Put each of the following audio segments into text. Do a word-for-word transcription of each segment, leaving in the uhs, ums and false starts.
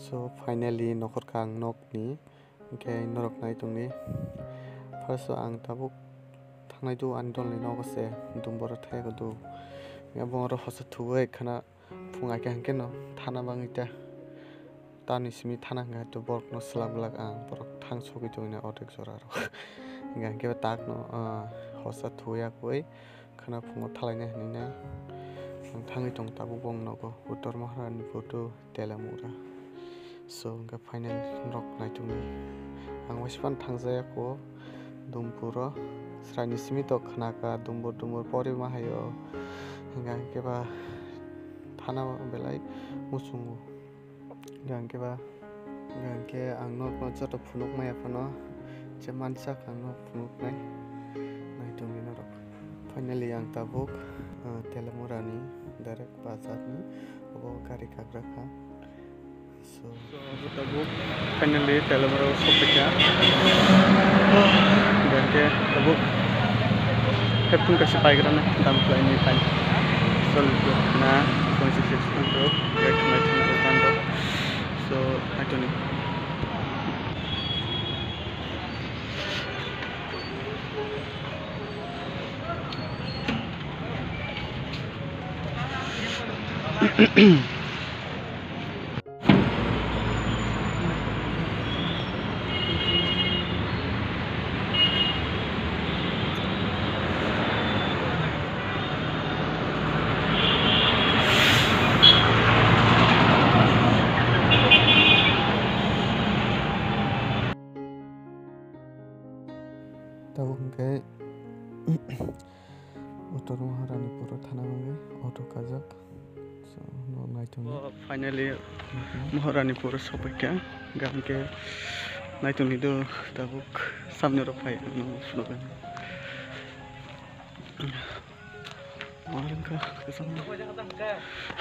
So, finally, nokhorkha ang nokni, hwnkhe norok nai tongdi. First o ang tabuk thangnai do ani dolni nogo se, dumboro thaigo do. Abo oro hosa thuwi khana phung aikha hwnkhe no thana bangwi ta. Tani simi thana hwnkhe to borokno swlak bwlak ang borok thang sogwi tongwina ordek jora rok. Hwnkhe hwnkhe takno, ah, hosa thuwi akwui. Khwna phungo thalaina hinwi nai ang thangwi tong tabuk bong nogo Uttor Maharani photo Telamura. So hwnkhe final rok naitugni ang waisa phano thangjaya kho Dumburo sraini simi to khwnaka dumbur dumbur pori ma hayo hwnkha hwnkhe ba thana belai muchungo. Hwnkhe ba, hwnkhe ang nokno joto phunuk maya phano je mansak ang nok phunuknai nai tongdi norok. Finally ang tabuk, ah, Telamurani direct bazarni obo gari kagra kha. So, so obo tabuk finally Telamura o sokphaikha. Hwnkhe tabuk headphone kaisa paigrana dam khlaini phan. Sol na twenty six thangto, gate thumai thangto, thangto. So, aitoni. Tabuk hwnkhe Uttor Maharani puro thana bagwi auto kajak. So, no naithokni. O, finally, Maharani puro sophaikha. Hwnkhe naithokni do tabuk samni rok phai ang no phunukgani.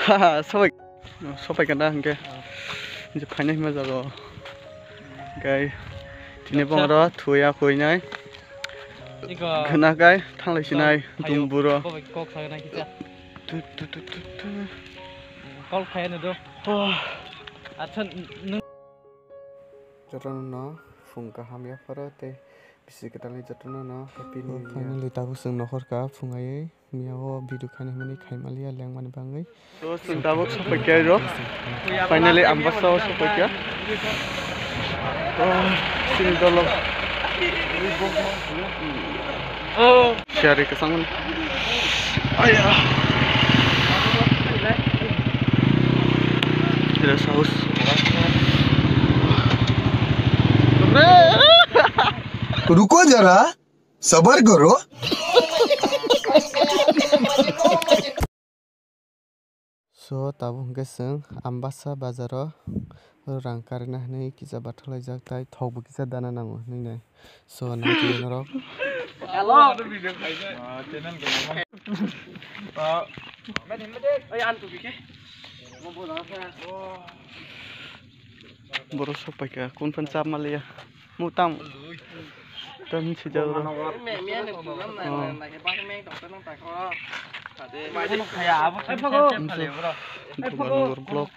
Haha, sopai, sopai kanda hwnkhe. Je phaina hima jago. Gai, tini bongro thuya khuinai. Iko. Khna gai, thanglai sinai, kok, dumburo. Kok, kok sagna kisa. Tu, tu, tu, tu, tu. Kol khaya na do. Oh. Acha, nung. Jotono no phung kaham yapharo tei bisi kwtalni jotono no happy new year. Finally tabuk chwng nokhorkha phung aiwi. Miya o video khaina hwnmani khaimaliya lengmani bagwi. So, chwng tabuk sophaikha ro. Finally, Ambassa o sophaikha. Oh, chini dolo. Siyari kwchangmani. Aya. Rest house. Ruko jara. Sabar karo. So, tabuk hwnkhe chwng Ambassa bazaro rang karina hwnwi kisa bathalaijak, tai thokbo kisa dana nango hwnwi nai. So, naitwi norok. Hello. Borok sophaikha, kun phan chap maliya. Mutang. Tan sijak bro. Bhoganagar block.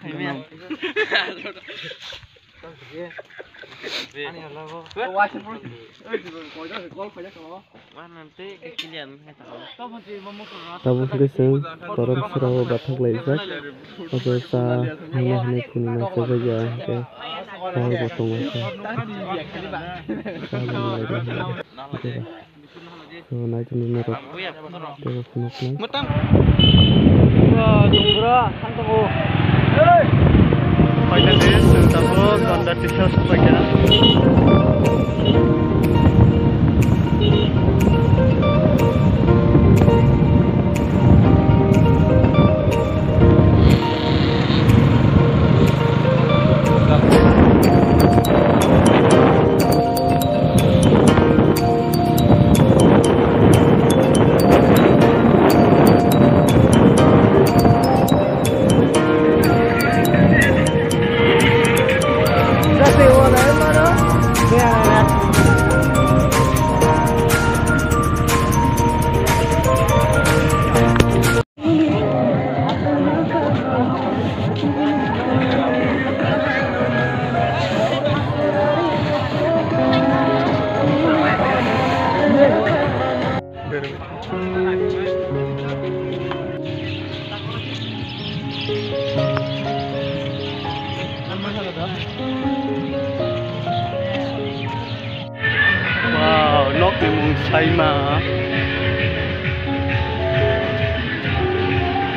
Tabuk hwnkhe chwng Torom srao bathak laijak. Obo cha hwnwi hwnwi khwnwi mansa jagya hwnkhe hor bo tongo khe. Cha bo nai rw hwnwi. Naitugni norok teibo phunuknai. Finally, chwng tabuk Gonda tisa sophaikha. Mung saima.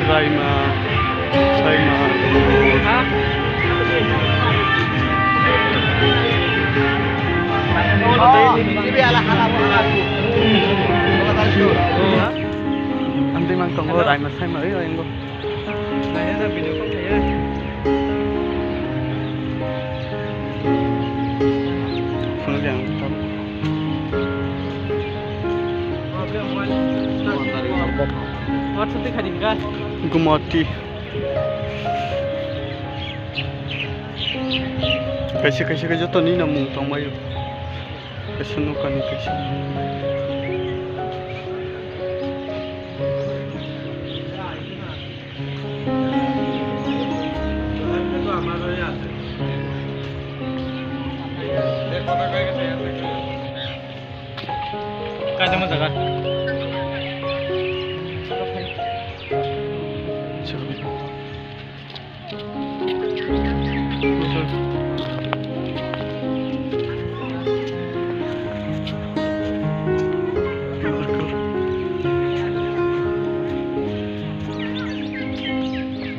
Raima. Saima. Ang di mang tongo raima saima oi oi. Phone khe ang tam. Gumati. Kaisa kaisa khe joto ni no mung tongbaio. Kaisa nokani kaisa. Kaisa mo jaga.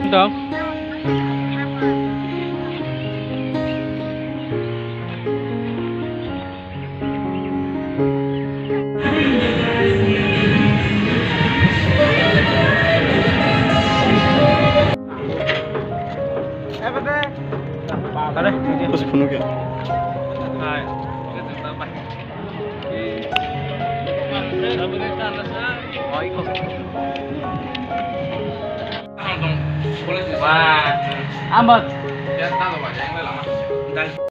Dong. Terus penuh ya? Wah, ambot.